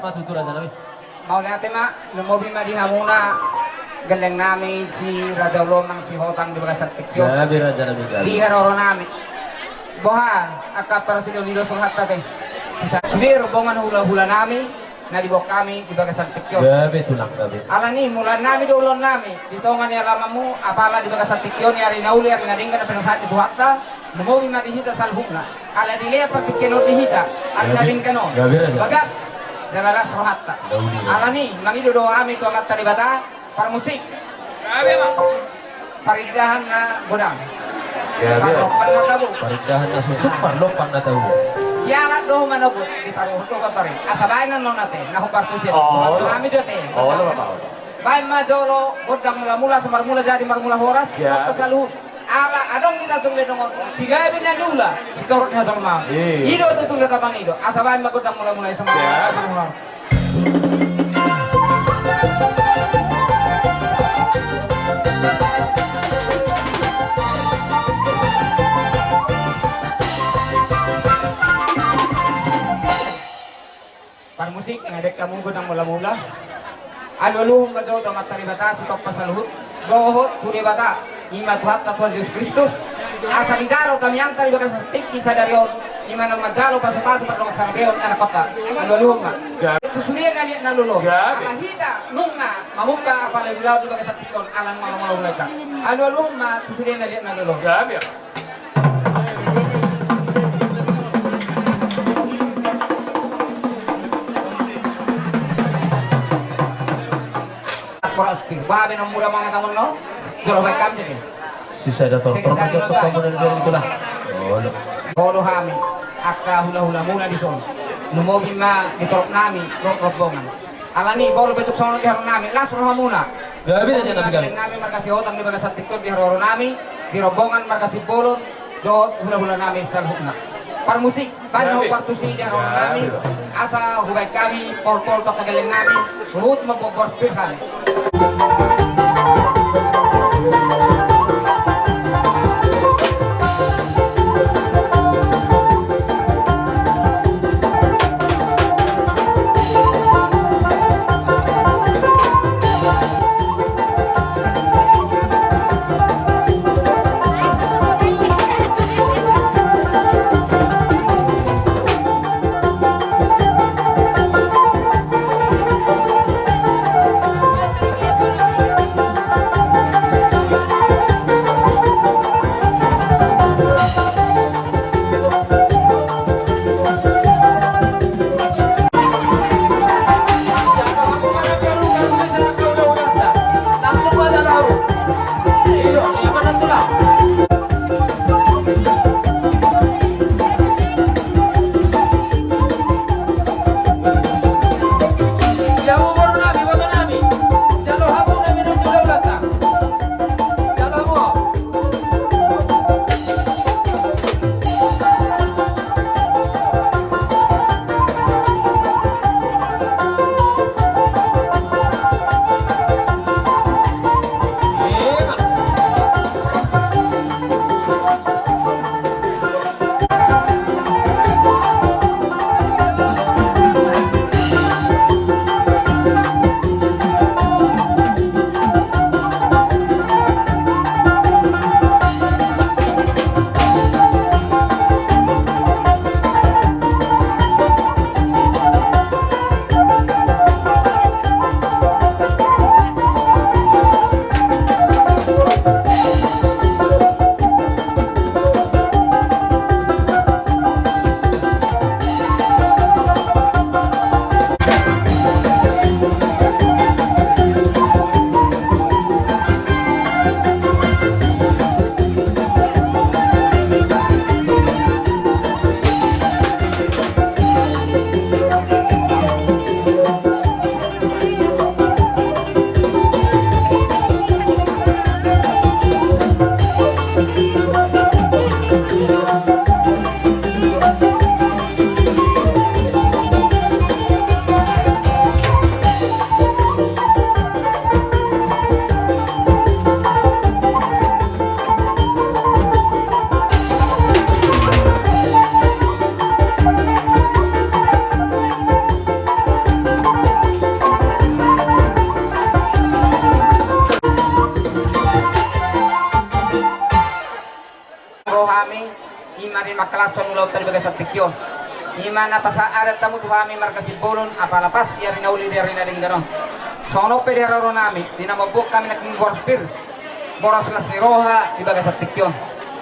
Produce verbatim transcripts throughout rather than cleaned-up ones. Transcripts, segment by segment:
Tutu, raja nami. Mauliate ma, lumobi ma di hamuna, gelleng nami si Raja Ulaon nang Sihotang di bagasan tingki on. Gabe, raja nami, gabe. Di haroro nami. Boha, angka parasido ni dos rohanta te. Sude rombongan hulahula nami, na diboan hami di bagasan tingki on. Gabe, tulang, gabe. Alani, mauliate nami do ulaon nami, di tonga ni alamanmu, apala di bagasan tingki on, di ari na uli, ari na denggan, na pinasahat ni Tuhanta, lumobi ma di hita saluhutna. Ala dilehon partingkian on di hita, ari na denggan on. Gabe, raja. Bagak, jala las rohanta. Gabe. Alani, mangido do hami tu Amanta Debata, parmusik. Gabe, ma. Parindahan na godang. Gabe. Parlompan na tabo. Parindahan na suksuk, parlompan na tabo. Dialap do manogot, diparuhut do gombar i. Asa baen annon ate, na hombar tu sian. Oh. Hami do ate. Oh, gondang. Baen ma jolo, gondang mulamula, asa marmula jadi marmula horas. Gabe. Saluhut. Ala adong di na jolo dongan, di gabe na niula, di torop ni hajolmaon. Iya. I do tutu na tapangido, asa baen ma gondang mulamula i, asa marmula. Parmusik, nga denggan hamu gondang mulamula. Alualuhon ma jo tu Amanta Debata sitompa saluhut, dohot tu Debata, i ma Tuhanta Tuhan Jesus Kristus, asa dijalo tangiangta di bagasan tingki sadari on, i ma na manjalo pasupasu pardongansaripeon anakhonta. Alualuhon ma. Gabe. Tu sude na liat na lolo. Gabe. Ala hita nunga mamungka apala di laut di bagasan tingki on, ala nunga mangoloi hita. Alualuhon ma tu sude na liat na lolo. Gabe. Boha be na mura mangatamon no? Jolo baen hami jadi. Sisada tortor. Jolo hami angka hulahulamuna dison. Lumobi ma di torop nami, torop rombongan. Alani, molo pe tung songon on di haroro nami, las rohamuna. Gabe, raja nami, gabe. Nami marga Sihotang di bagasan tingki on di haroro nami, di rombongan marga Simbolon, dohot hulahula nami saluhutna. Parmusik, baen ma hombar tusi di haroro nami, asa hubaen hami polpol tu angka gelleng nami, huhut mamboan pir hami. Sahat tingki on. I ma na pasahat adat hamu tu hami marga Simbolon, apala pas di ari na uli di ari na denggan on. Songon on pe di haroro nami, di na mamboan hami nangkin boras pir, boras las ni roha di bagasan tingki on.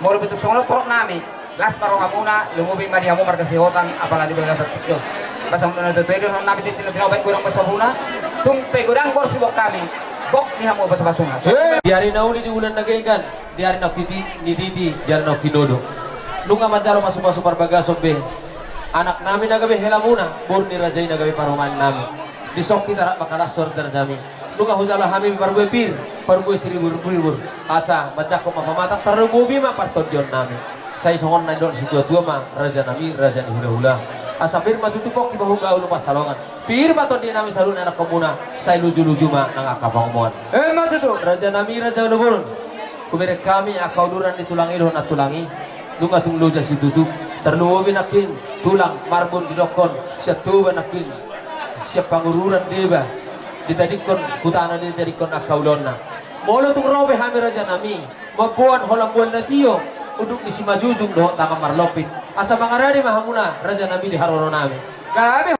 Molo pe tung songon on torop nami, las ma rohamuna, lumobi ma di hamu marga Sihotang, apala di bagasan tingki on. Ba songon na tutu i do songon nami tintin na tinopa i godang basabuna, tung pe godang boras diboan hami, bok ni hamu basabasuna. Di ari na uli di bulan na denggan, di ari na piti ni titi, di ari na pinodo. Nunga manjalo pasupasu parbagason be anak nami na gabe helamuna, boru ni raja i na gabe parumaen nami. Dison hita rap mangkalashon raja nami. Nunga hujalo hami parbue pir, parbue siriburribur. Asa manjangkon ma pamatang, tarlumobi ma partondion nami. Sai songon na nidok ni situatua ma, raja nami, raja ni hulahula. Asa pir ma tutu pongki bahulbahul pansalongan. Pir ma tondi nami saluhutna ianakhonmuna, sai lujuluju ma nang angka pangomoan. Emma tutu. Raja nami, raja ni Bolon. Hubereng hami angka uduran ni tulang i dohot nantulang i. Nunga tung loja situtu. Tarlumobi nangkin tulang Marbun didokkon sian Toba nangkin, sian Pangururan deba ditadingkon hutana, ditadingkon angka ulaonna. Molo tung ro pe hami raja nami mamboan holan boan na tio, unduk ni simanjujung dohot tangan marlompit, asa mangarade ma hamuna raja nami di haroro nami. Gabe.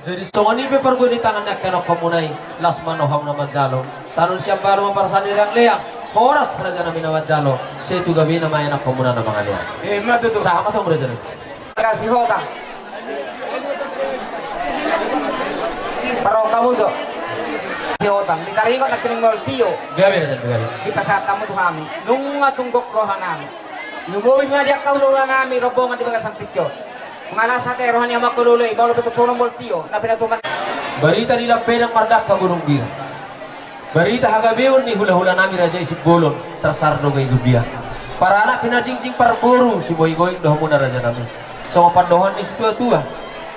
Jadi songon i pe parbue ni tangan ni angka ianakhonmuna i, las ma rohamuna manjalo. Tano ni siambaru ma parsandiran leang, horas raja nami na manjalo, sai tu gabena ma ianakhonmuna na mangalean. Emma tutu. Sahat ma tu hamu raja nami. Marga Sihotang. Parroha hamu do. Sihotang. Ditaringot nangkining molo tio. Gabe raja nami, gabe. Dipasahat hamu tu hami. Nunga tung gok roha nami. Lumobi ma di angka hulahula nami rombongan di bagasan tingki on. Mangalashon ate roha ni hamu angka hulahula i, molo pe tung songon on molo tio, na pinatupa. Barita di Lampedang mardangka gunung bira. Barita hagabeon ni hulahula nami raja i Simbolon, tarsar do gabe tu dia. Paranak pinajingjing parboru, sigoingoing do hamuna raja nami. Songon pandohan ni situatua,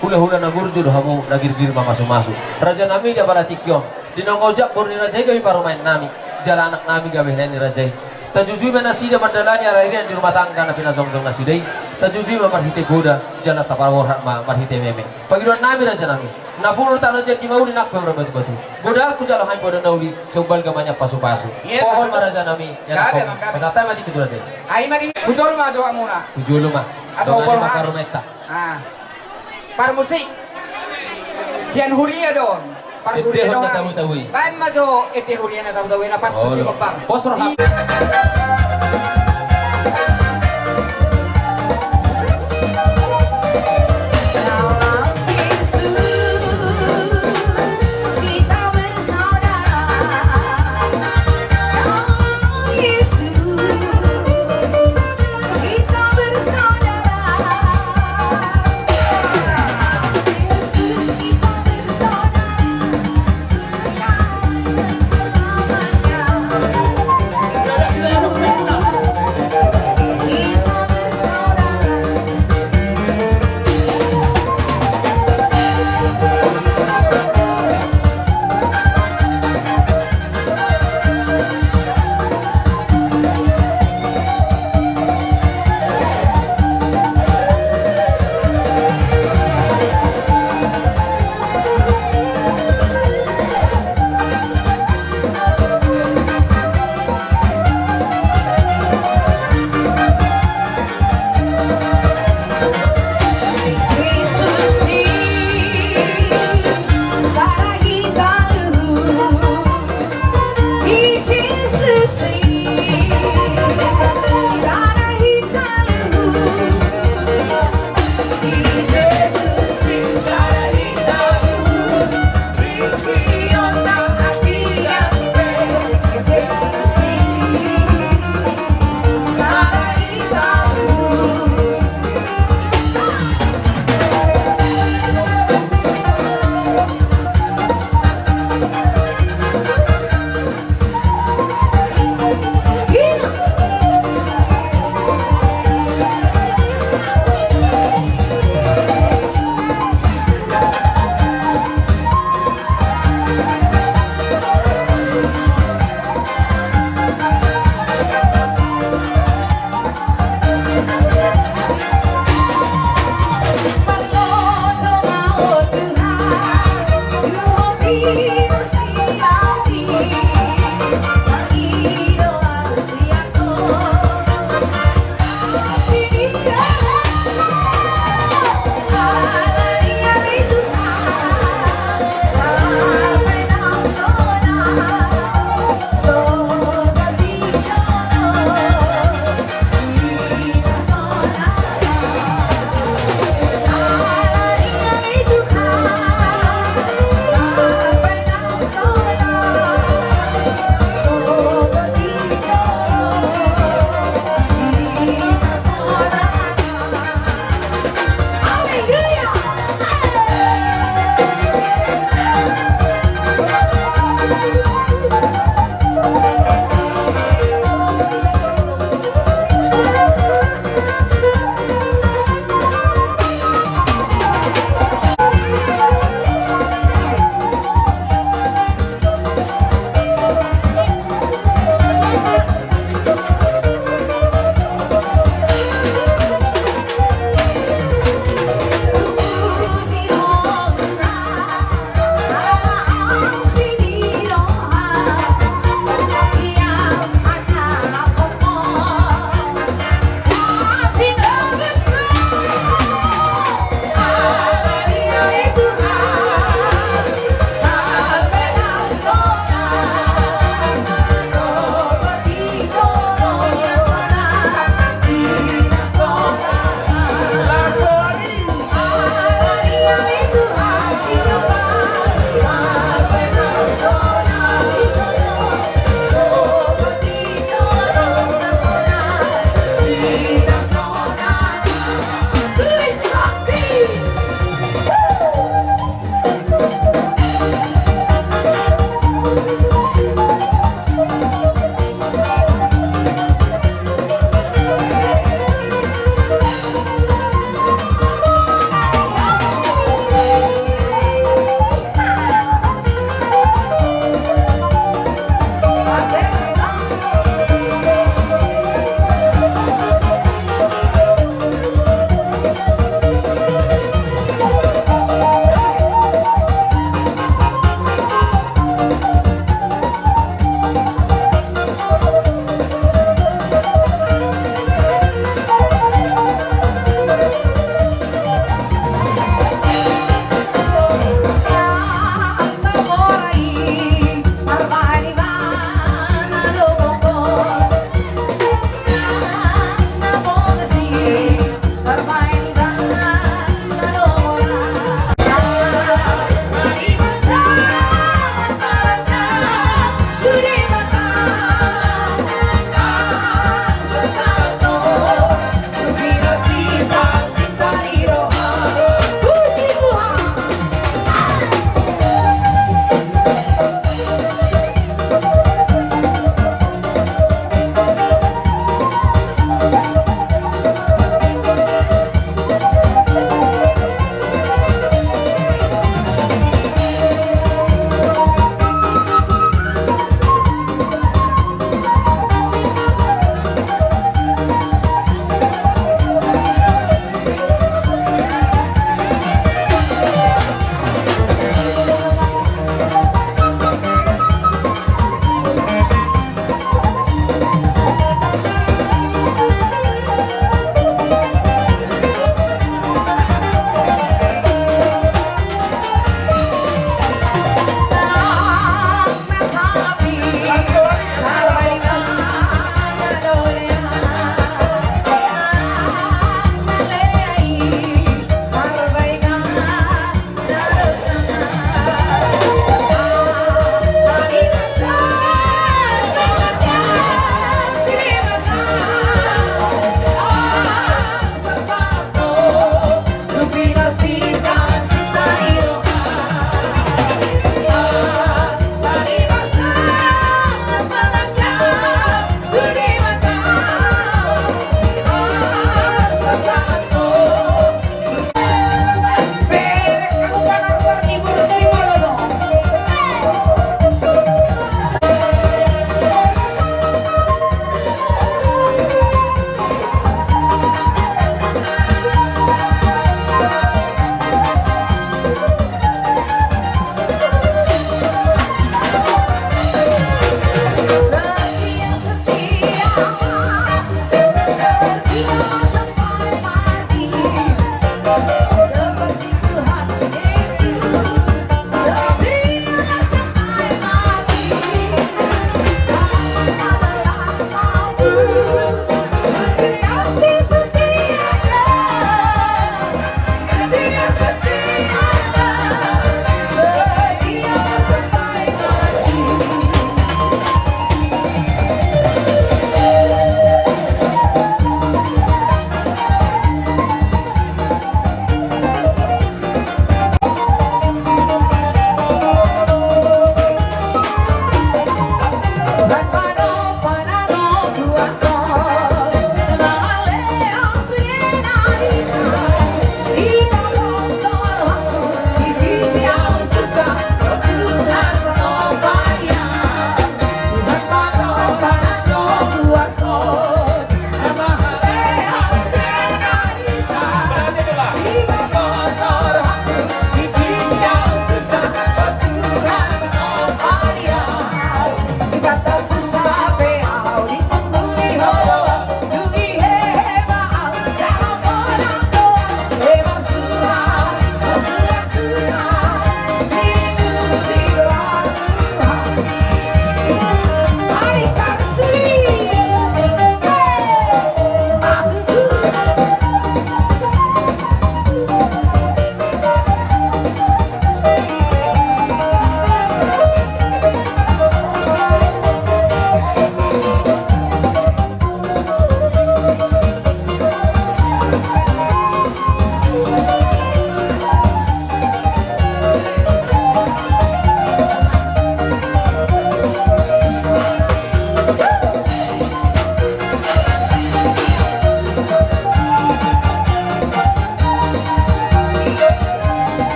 hulahula na burju do hamu, na girgir mamasumasu. Raja nami, di apala tingki on, di naung ojak boru ni raja i gabe parumaen nami, jala anak nami gabe hela ni raja i. Tajujui ma nasida mandalani aririan di rumah tangga na pinajongjong nasida i. Tajujui ma marhite poda, jala tapaborhat ma marhite meme. Pangidoan nami raja nami, na pur tano jat di mauli nang pe marbatu-batu. Godang hujalo hami poda na uli, sai umbalga ma nian pasupasu. Iya, pohon ma raja nami, ya. Pasahat ma di ketua raja. Ai ma di hujolo ma do hamuna. Hujolo ma. Atau dongan bolha ma parumenta. Ah. Parmusik. Sian huria do on. Parhuria do on. Ende hon na tabo-tabo i. Baen ma jo ende huria na tabo-tabo i na pas. Olo. Pos roha.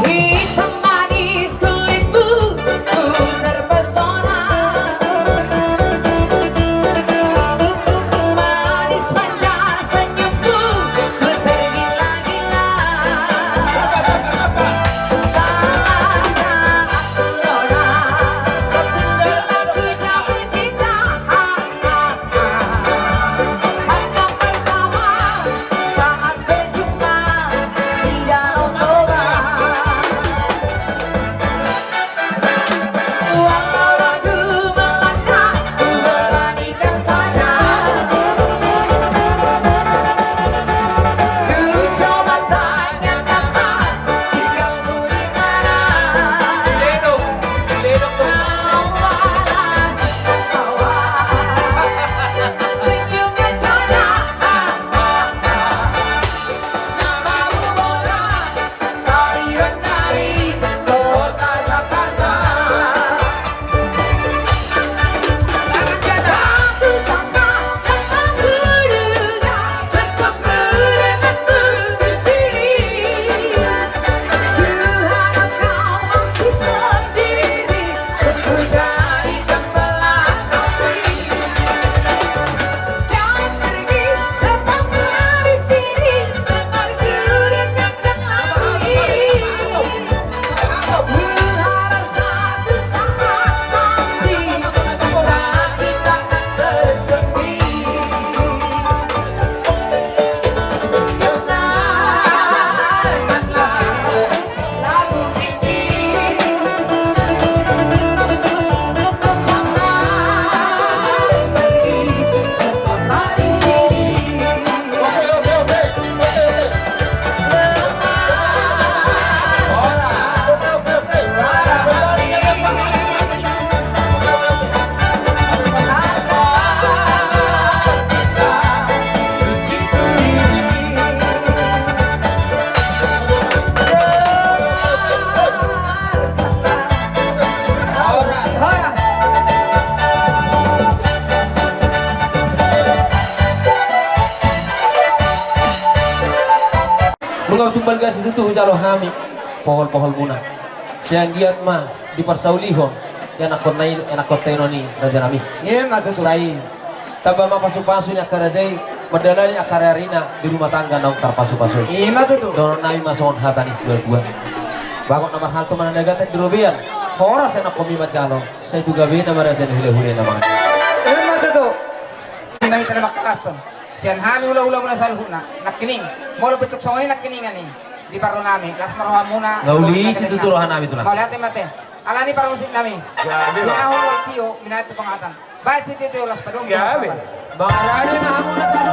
Hitam manis kulitmu, ku terpesona. Manis manja senyummu, ku tergila-gila. Saatnya aku rona, bila ku jatuh cinta. Mata pertama saat berjumpa di Danau Toba. Walau ragu melangkah, ku beranikan saja. Ku coba tanyakan, tinggalmu di mana? Kau malah tertawa. Senyumnya cerah. Nunga tumbal gas tutu hujalo hami pohol-pohol muna. Sai anggiat ma diparsaulihon ianakhon nai, ianakhonta i, raja nami. Ima tutu. Sai tamba ma pasu-pasu ni angka raja i mandalani angka ari-arina di rumah tangga naung tarpasu-pasu i. Ima tutu. Dohonon nami ma songon hata ni situa-tua: Bagot na marhalto mananda gata di robean, horas ianakhonmi manjalo, sai tu gabena ma raja ni hule-hulena mangan. Ima tutu. Nami tarima kasih. Sian hami hula-hula muna saluhutna, nangkining, molo pintor songon i nangkiningan i di parro nami, las ma roha muna. Nga uli situtu roha nami tulang. Mauliate ma te. Alani parmusik nami. Minahon wal tio, minahon tu pangatan. Baen sitio-tio las padomu. Mangalani ma hamu na.